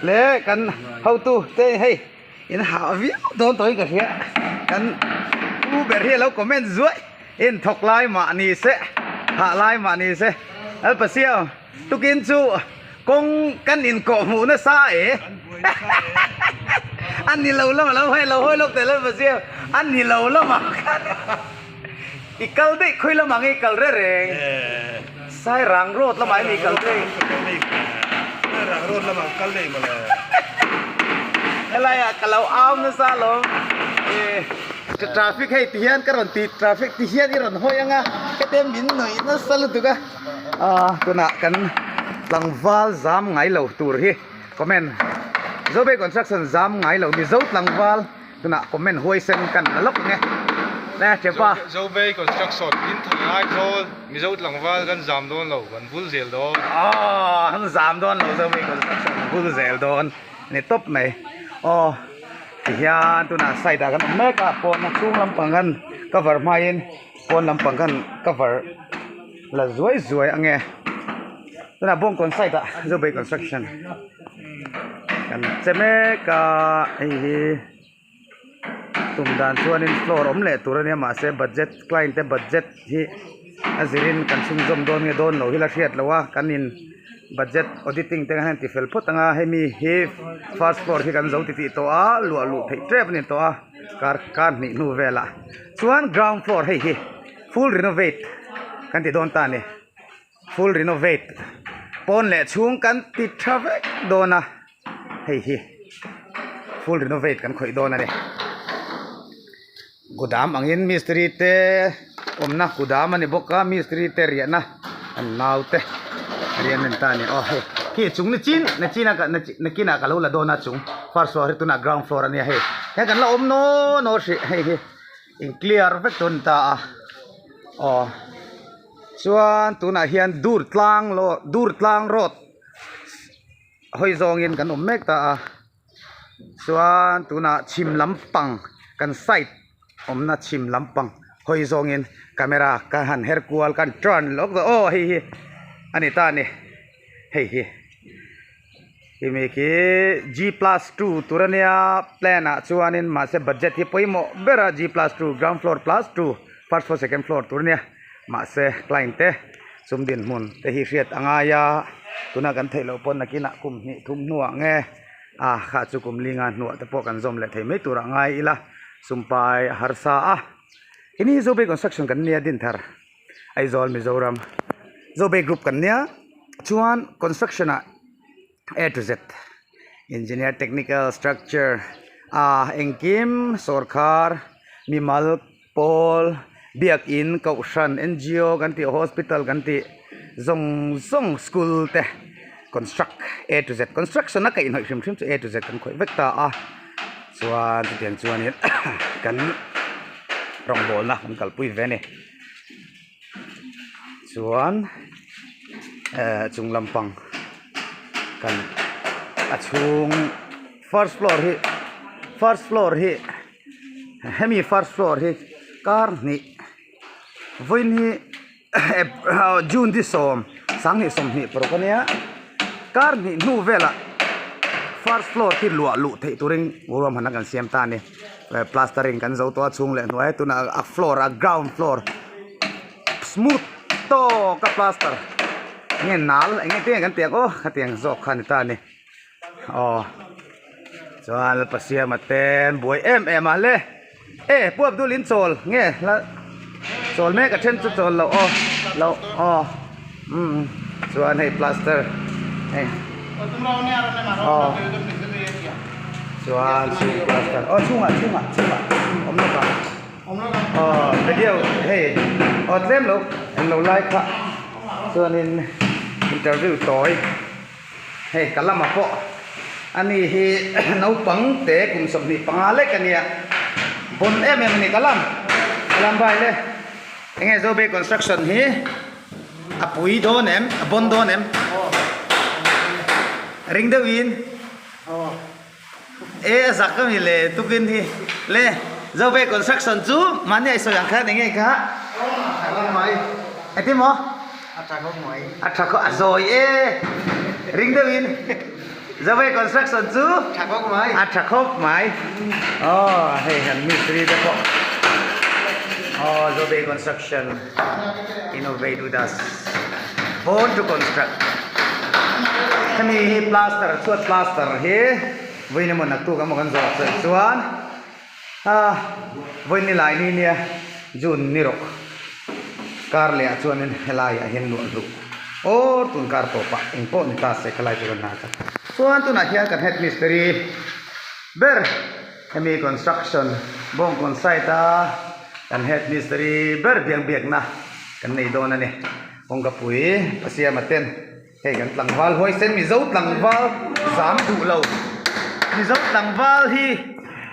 Le kan hotu te hei in hah viau dawn tawhin ka hria kan pu ber hi a lo comment zuai in thawk lai mah ni se hah lai mah ni se Lalpasiam tukin chu kawng kan inkawh hmuh nasa e a ni lo lamah lo hei lo hawi lawk teh Lalpasiam a ni lo lamah khan i kal daih khawi lamah nge i kal reng reng Sairang road lamah hian i kal daih. Sairang road lamah ka kal daih mawle. Helai ah ka lo au nasa alawm. Traffic hei ti hian ka rawn ti traffic ti hian i rawn hawi ang a hete min nuih nasa lutuk a. Ah tunah kan tlangval zam ngai lo tur hi comment Zobei construction zam ngai lo Mizo tlangval. Tunah comment huaisen kan la lawk ang e. Le Chepa. Zobei construction in thawk ngai zawl Mizo tlangval kan zam dawn lo kan vul zel dawn. Aw kan zam dawn lo Zobei construction vul zel dawn ni tawp mai. Aw tihian tunah side ah kan awm mek a pawn a chhung lampang kan cover hmain pawn lampang kan cover la zuai zuai ang e. Tunah Bawngkawn side ah Zobei construction kan che mek a hei hi tum dan chuanin floor awm leh tur ania mahse budget client te budget hi a zirin kan chhunzawm dawn nge dawn lo hi la hriat loh a kan in budget auditing te khan ti fel phawt ang a hemi hi first floor hi kan zo titih tawh a luah luh theih tep a ni tawh a kar kar hnih hnu velah chuan ground floor hei hi full renovate kan ti dawn ta a ni. Full renovate pawn leh chhung kan ti tha vek dawn a hei hi full renovate kan khawih dawn a ni kudam angin mistiri te awmna kudam a ni bawk a mistiri te riahna an nau te riahna an ta a ni aw hei khi chung ni chin ni chin a nakinah ka lo la dawn a chung first floor hi tunah ground floor a nia hei he kan la awm naw naw hrih hei hi in clear vek dawn ta a aw. Chuan tunah hian dur tlang law dur tlang road hawi zawngin kan awm mek ta a chuan tunah chhim lampang kan side awmna chhim lampang hawi zawngin camera ka han her kual kan turn lawk zawh aw hei hi a ni ta a ni hei hi. Hemi khi G plus two tur ania plan ah chuanin mahse budget hi pawimawh ber a G plus two ground floor plus two first floor second floor tur ania mahse client te sum dinhmun te hi hriat a ngai a tuna kan theih loh pawh nakinah kum hnih thum hnuah nge a kha chu kum linga hnuah te pawh kan zawm leh thei mai tur a ngai ila sumpai a harsa a hemi hi Zobei construction kan nia Dinthar Aizawl Mizoram Zobei group kan nia chuan construction ah A to Z engineer technical structure ah engkim sawrkhar mimal pawl biakin kohhran N G O kan tih hospital kan tih zawng zawng school te construct A to Z construction a kaihhnawih hrim hrim chu A to Z kan khawih vek ta a chuan chutiang chuanin kan rawngbawlna kan kalpui ve a ni. Chuan eh chung lampang kan a chhung first floor hi first floor hi hemi first floor hi kar hnih vawiin hi June ni sawm sanghnih sawmhnih paruk ania kar hnih hnu velah first floor khi luah luh theih turin ruahmanna kan siam ta a ni plastering kan zo tawh a chhung leh hnuai tunah a floor a ground floor smooth tawk a plaster nge nal eng nge te kan tih ang aw khatiang zawk kha a ni ta a ni aw chuan Lalpa siama te an buai em em a le. E Pu Abdul in chawl nge la chawl mek a then chu chawl loh aw loh aw umm chuan hei plaster hei aw chuan chhung plaster aw chhungah chhungah chhungah awm lawk ang aw video hei aw tlem lo englo lai kha chuanin interview tawi. Hei ka lamah pawh ani hi naupang te kum 25 lek a nia bon em em a ni ka lam ka lam bai le enge Zobei construction hi a pui dawn em a bon dawn em ring deuh in e a zak a mi le tukin hi le. Zobe construction chu mahni a i sawi ang khan eng nge kha? Engtin maw? A tha khawp mai. A tha khawp, a zawi e. Ring deuhin Zobe construction chu tha khawp mai. A tha khawp mai. Aw hei han mistri te pawh. Aw Zobe construction innovate with us. Born to construct. Hemi hi plaster chhuat plaster hi vawiin emaw naktuk emaw kan zawh chawlh chuan Ah, vawiin ni lai ni nia, June ni rawh. Kar leh ah chuanin helai ah hian luah hluh awr tun kar tawp ah eng pawh ni ta se khalai chu kan hna kha. Chuan tunah hian kan head mistry ber hemi construction Bawngkawn site a kan head mistry ber biang biakna kan nei dawn a ni. Kawngka pui Pasiama ten Hei kan tlangval huaisen Mizo tlangval zam duh lo Mizo tlangval hi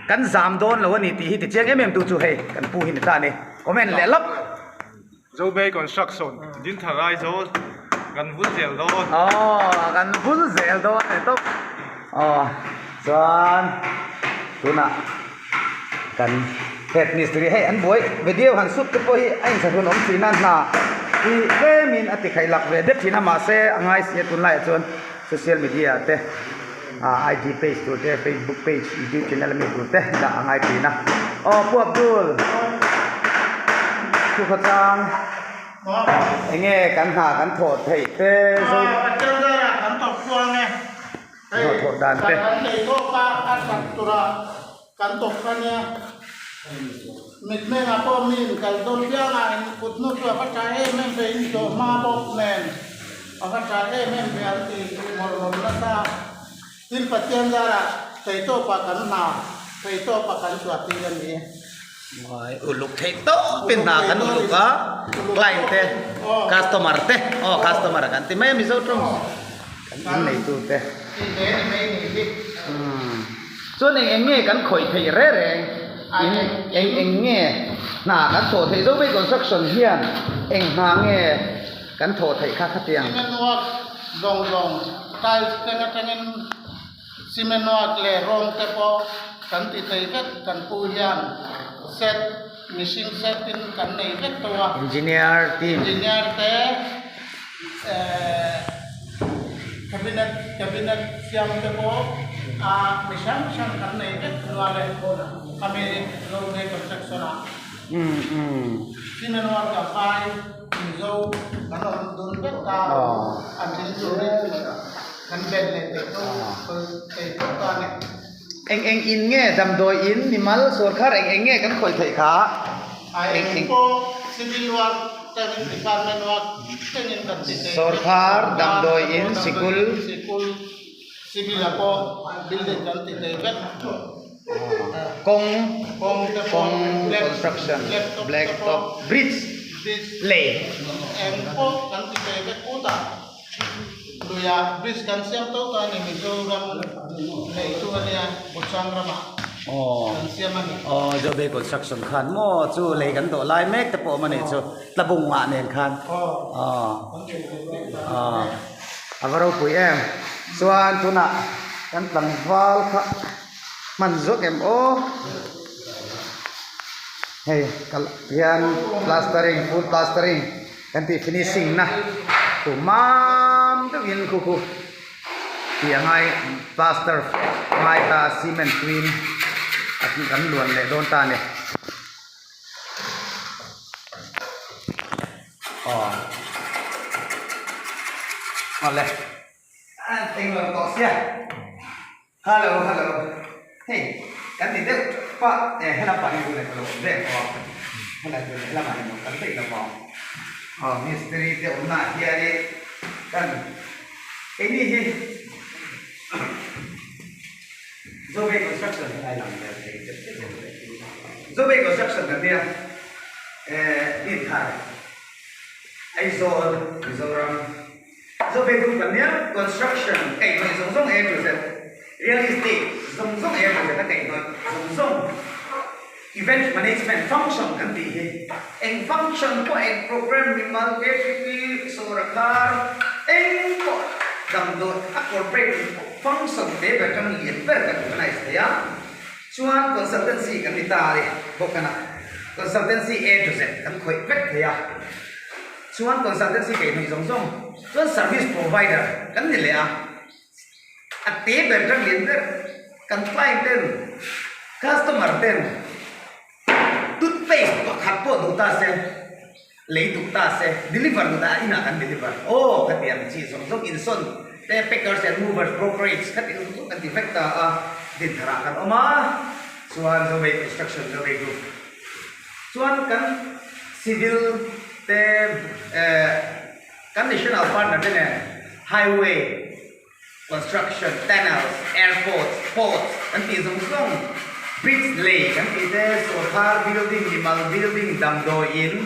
kan zam dawn lo a ni tih hi tichiang em em tu chu hei kan pu hi ni ta a ni comment leh lawk. Zobei construction Dinthar Aizawl kan vul zel dawn. Aw kan vul zel dawn a ni tawp. Aw chuan tunah. Kan head mistri hei an buai video han sut te pawh hi a inthlahrun awm thin a hna hi tlemin a ti khaih lak ve deuh thin a mahse a ngai si a tunlaiah chuan social media ah te ah IG page tur te facebook page youtube channel ami tur te dah a ngai thin a aw Pu Abdul thu khawchang enge kan hna kan thawh theih te zo Hei kan nei tawk a, a that tura kan tawp kha nia. Mitmengah pawh mi in kal dawn piang a, in kut hnu chu a va tha em em ve, in zawh hma bawk nen a va tha em em ve an ti mawlh mawlh nasa. Tin Pathian zarah theihtawpah kan hna, theihtawpah kan chhuah tir a ni e. Uluk theih tawpin hna kan uluk a, client te, customer te, aw customer kan ti mai a Mizo tawng. Kan in neitu te. Chuan eng eng nge kan khawih theih reng reng in eng eng nge hna kan thawh theih Zobei construction hian eng hna nge kan thawh theih kha khatiang. Cement work zawng zawng tiles teng atangin cement work leh rawng te pawh kan ti thei vek kan pu hian set mihring set in kan nei vek tawh a. Engineer team. Engineer te. Cabinet cabinet siam te pawh a mi hrang hrang kan nei vek nual e khami Zote construction ah cement work a vai Mizo kan awm dun vek ta an thil turin kan ben leh thei tawh ta a ni. Eng eng in nge damdawi in mimal sawrkhar eng eng nge kan khawih theih kha? Eng eng pawh civil work tangin department work tangin kan ti thei. Sawrkhar damdawi in sikul. Sikul civil ah pawh building kan ti thei vek. Kawng kawng construction black top bridge lei. Eng pawh kan ti thei vek utah. Luiah bridge kan siam tawh tawh a ni Mizoram neitu a nia Buchang ramah kan siam a ni. Aw Zobe construction khan maw chu lei kan dawh lai mek te pawh awm a nih chu tlabung ah nen khan aw aw a va ropui em chuan tunah kan tlangval kha hman zawk em aw hei hian plastering full plastering. Kan tih finishing na chu mam deuh in khu khu tih a ngai plaster a ngai ta cement tuin a kan luan leh dawn ta a ni aw awle a englo tawh sia. Hello hello hei kan ti deuh pah e helam pah hi tunah ka lo awm vek aw helai chu lehlamah hian lo kal daih lo vang aw mistiri te awmna ah hianin kan keini hi Zobei construction helai lang vel thei chet chet em Zobei construction kan nia eh Dinthar Aizawl Mizoram. Zobe Group kan nia, construction kaihhnawih zawng zawng A to Z, real estate zawng zawng A to Z a kaihhnawih zawng zawng, event management function kan tih hi eng function pawh eng program mimal KTP sawrkar eng pawh damdawi a corporate function te ber atang lian ber kan organize thei a. Chuan consultancy kan ni ta a ni bawk a na. Consultancy A to Z kan khawih vek thei a. Chuan consultancy keihhnawih zawng zawng chuan service provider kan ni leh a. A te ber tang lian ber kan client ten customer ten toothpaste pakhat pawh duh ta se lei duh ta se deliver duh ta inah kan deliver aw khatiang chi zawng zawng insawn te packers and movers brokerage khati zawng zawng kan ti vek ta a dinthar ah kan awm a chuan Zomei construction Zomei group chuan kan civil te eh kan national partner te nen highway Construction, tunnels, airports, ports kan tih zawng zawng, bridge lei kan tih te, sawrkar building, mimal building, damdawi in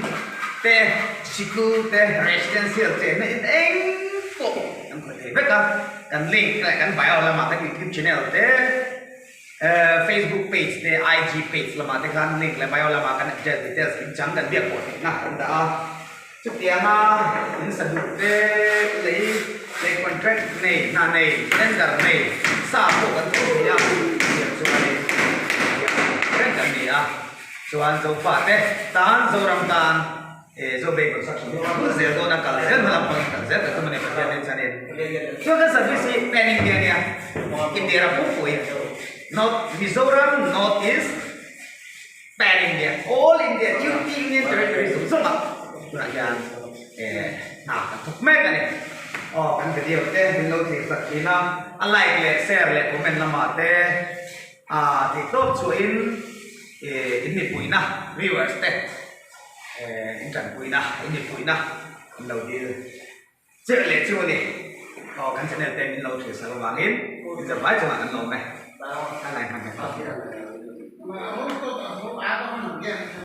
te, sikul te, residential chenna in eng pawh kan khawih thei vek a, kan link leh kan bio lamah kan youtube channel te, Facebook page te, IG page lamah te khan link leh bio lamah kan address details in chang kan biak pawh theihna kan dah a. Chutianga in sa duh te lei lei contract nei, hna nei, tender nei sa pawh kan thawh thei a, chutiang chu a ni. Chutiang reng kan ni a, chuan Zofa te tan Zoram tan Zobei construction hi a bul zel dawn a, kal zel hma lam pangin kal zel kan tum a ni Pathian nen chuanin. Chuan kan service hi Pan India nia, India ram pumpui, North Mizoram, North East, Pan India, All India, UT Union Territory zawng zawng ah tunah hian hna kan thawk mek a ni. Aw kan video te min lo thlir sak thin a, a like leh share leh comment lamah te ah theihtawp chhuahin in mipuina viewers te in tanpuina in mipuina an lo dil Chiah leh chu a ni. Aw kan channel te min lo thlir sak avangin in zavai chungah kan lawm e. Kan ngaihman hmel.